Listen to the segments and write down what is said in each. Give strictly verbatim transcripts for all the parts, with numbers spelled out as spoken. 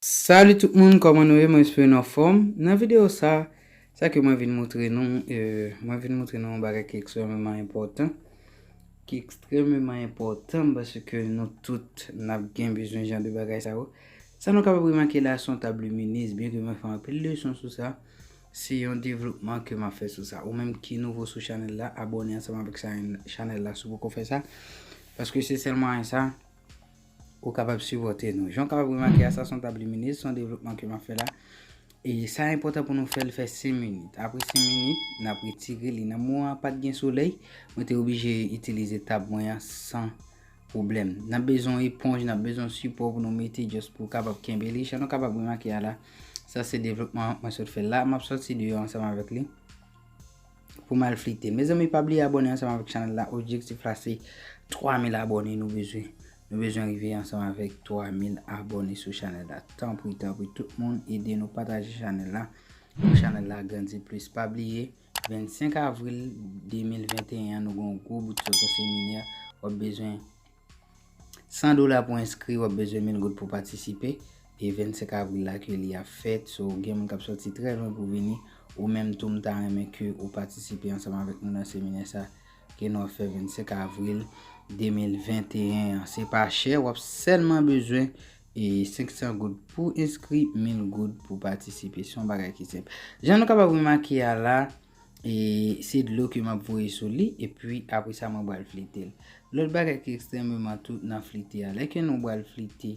Salut tout moun, kòman nou ye? Mwen espere nou anfòm. Nan videyo sa, sa ke mwen vin montre nou, euh, mwen vin montre nou yon bagay ki ekstrèmeman enpòtan, ki ekstrèmeman enpòtan paske nou tout n ap gen bezwen jan de bagay sa yo. Sa nou kapab remake la, se yon tab liminez, byen ke mwen fè anpil leson sou sa. Se yon devlopman ke m ap fè sou sa. Ou menm ki nouvo sou chanèl la, abòne ansanm avèk chanèl la si w poko fè sa. Paske se sèlman sa ou kapab sipòte nou. Jan w kapab remake a, sa se yon tab liminez, se yon devlopman ke m ap fè la. E sa enpòtan pou nou fè l fè senk minit. Apre senk minit, n ap retire li. Nan moman an, pa t gen solèy, mwen te oblije itilize tab mwen an san pwoblèm. N ap bezwen yon eponj, n ap bezwen yon sipò pou nou mete just pou kapab kenbe li. Jan nou kapab remake a la, sa se devlopman mwen sot fè l la. M ap sòti deyò ansanm avèk li pou m al flite. Mezanmi, pa bliye abòne ansanm avèk chanèl la. Objektif la se twa mil abòne nou bezwen. Nou bezwen rive ansanm avèk twa mil abòne sou chanèl la. Tanpri, tanpri, tout moun ede nou pataje chanèl la pou chanèl la grandi plis. Pa bliye, vennsenk avril de mil venteyen an, nou gen yon gwo bout sòt yon seminè. W ap bezwen san dola pou enskri, w ap bezwen mil goud pou patisipe. E vennsenk avril la ke li ap fèt, so gen moun k ap sòti trè lwen pou vini. Ou menm tou, m ta renmen ke ou patisipe ansanm avèk nou nan seminè sa ke nou ap fè vennsenk avril de mil venteyen an. Se pa chè, w ap sèlman bezwen e senk san goud pou enskri, mil goud pou patisipe. Se yon bagay ki senp. Jan nou kapab remake a la, e se dlo ke m ap voye sou li, epi apre sa, mwen pral flite l. Lòt bagay ki ekstrèmeman tou nan flite a, lè ke nou pral flite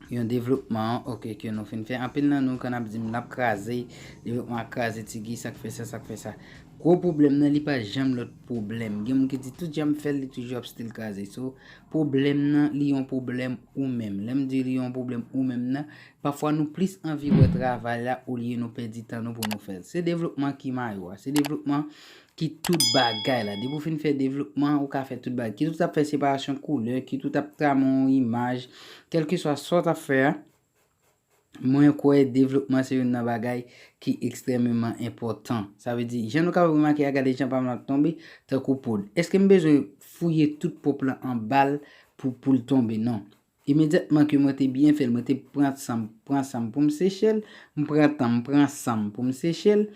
yon devlopman, oke, ke nou fin fè, anpil nan nou, kan n ap di m, n ap kraze, devlopman ap kraze, Tigi, sa k fè sa, sa k fè sa. Gwo pwoblèm nan, li pa janm lòt pwoblèm. Gen moun ki di, tout jan m fè l, li toujou ap still kraze. So, pwoblèm nan, li yon pwoblèm ou menm. Lè m di li yon pwoblèm ou menm nan, pafwa nou plis anvi wè travay la olye nou pèdi tan nou pou nou fè l. Se devlopman ki mayo a. Se devlopman ki tout bagay la. Depi w fin fè devlopman, ou ka fè tout bagay. Kit ou t ap fè separasyon koulè, kit ou t ap trame yon imaj, kèlkeswa sa w t ap fè a, mwen kwè devlopman se youn nan bagay ki ekstrèmeman enpòtan. Sa vle di, jan nou kapab remake a, gade jan pa m ap tonbe, tankou poud. Èske m bezwen fouye tout ponp lan anba l pou, pou l tonbe? Non. Imedyatman ke mwen te byen fè l, mwen te pran san m, pran san m pou m seche l, m pran tan m, pran san m pou m seche l,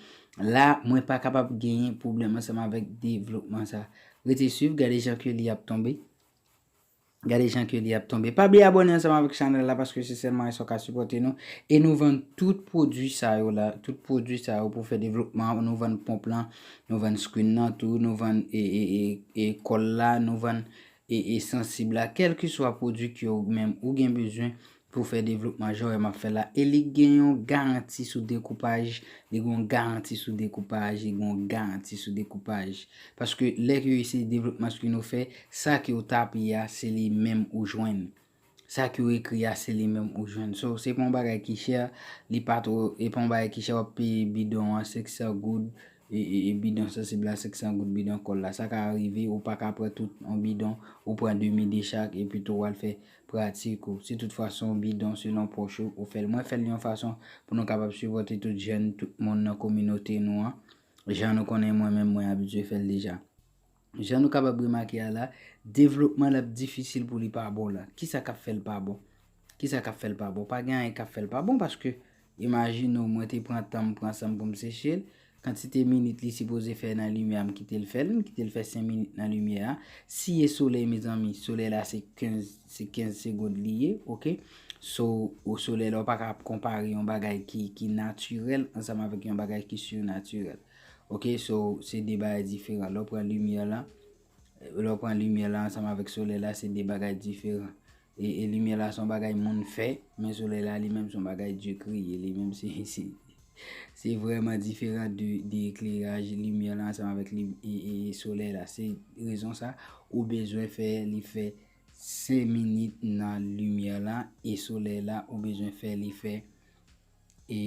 la, mwen pa kapab genyen pwoblèm ansanm avèk devlopman sa. Rete swiv, gade jan ke li ap tonbe. Gade jan ke li ap tonbe. Pa bliye abòne ansanm avèk chanèl la, paske se sèlman sa w ka sipòte nou. E nou vann tout pwodui sa yo la, tout pwodui sa yo pou fè devlopman, nou vann ponp lan, nou vann screen nan tou, nou vann e, e, e, e kòl la, nou vann e, e sansib la, kèlkeswa pwodui ke ou menm ou gen bezwen pou fè devlopman jan w wè m ap fè la. E li gen yon garanti sou dekoupaj, li gen yon garanti sou dekoupaj, li gen yon garanti sou dekoupaj. Paske lè ke se devlopman ke nou fè, sa ke w tape a, se li menm ou jwenn. Sa ke w ekri a, se li menm ou jwenn. So, se pa yon bagay ki chè, li pa twò, e pa yon bagay ki chè, w ap peye bidon an senk san goud, e, e, e bidon sansib la, senk san goud bidon kòl la. Sa ka rive, ou pa ka pran tout yon bidon, ou pran demi de chak, epi tou w al fè pratik ou. Si tout fwa se yon bidon selon pòch ou, ou fè l. Mwen fè l yon fason pou nou kapab sipòte tout jèn, tout moun nan kominote nou an. Jan nou konnen mwen menm, mwen abitye fè l deja. Jan nou kapab remake a la, devlopman l ap difisil pou li pa bon la. Kisa k ap fè l pa bon? Kisa k ap fè l pa bon? Pa gen anyen k ap fè l pa bon, paske imajine w, mwen te pran tan m, pran san m pou m seche l. Kantite minit li sipoze fè nan limyè a, m kite l fè l, m kite l fè senk minit nan limyè a. Si e solèy, mezanmi, solèy la se kenz, se kenz segond li ye, oke? So, o solèy la, w pa ka ap konpare yon bagay ki, ki natirèl ansanm avèk yon bagay ki sinatirèl. Oke, so, se de bagay diferan. Lè w pran limyè la, lè w pran limyè la ansanm avèk solèy la, se de bagay diferan. E, e limyè la se yon bagay moun fè, men solèy la li menm se yon bagay Dye kreye. Li menm se, se, se vrèman diferan de, de ekleraj limyè la ansanm avèk lim-, e, e, e solèy la. Se rezon sa, ou bezwen fè li fè senk minit nan limyè la, e solèy la, ou bezwen fè li fè e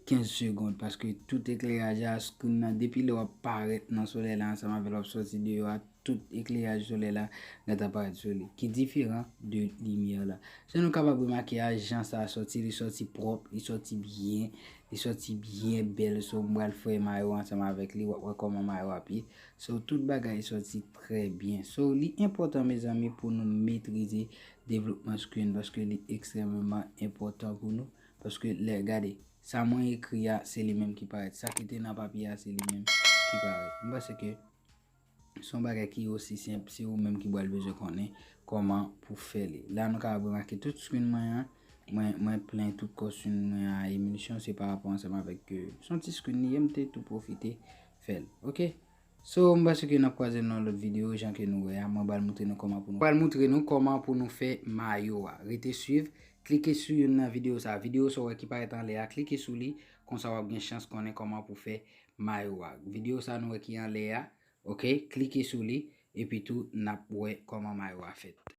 kenz segonn, paske tout ekleraj a, screen nan, depi lè w ap parèt nan solèy la ansanm avè l, w ap sòti deyò a, tout ekleraj solèy la gentan parèt sou li, ki diferan de limyè la. So nou kapab remake a jan sa sòti, li sòti pwòp, li sòti byen, li sòti byen bèl. So m pral fè mayo ansanm avèk li, w ap wè kòman mayo ap ye. So tout bagay sòti trè byen. So li enpòtan, mezanmi, pou nou metrize devlopman screen, paske li ekstrèmeman enpòtan pou nou. Paske lè, gade, sa mwen ekri a, se li menm ki parèt. Sa ki te nan papye a, se li menm ki parèt. M panse ke se yon bagay ki osi senp, se ou menm ki pral bezwen konnen kòman pou fè li. La nou kapab remake tout screen mwen an, mwen, mwen plen tout kò screen mwen a emilisyon, se pa rapò ansanm avèk ke se yon ti screen li ye, m te tou pwofite fè l. Oke? So, m panse ke n ap kwaze nan lòt videyo, jan ke nou wè a, mwen pral moutre nou kòman pou nou, pral moutre nou kòman pou nou fè mayo a. Rete swiv, klike sou youn nan videyo sa. Videyo sa w wè ki parèt anlè a, klike sou li, konsa w ap gen chans konnen kòman pou fè mayo a. Videyo sa nou wè ki anlè a, oke, klike sou li, epi tou n ap wè kòman mayo a fèt.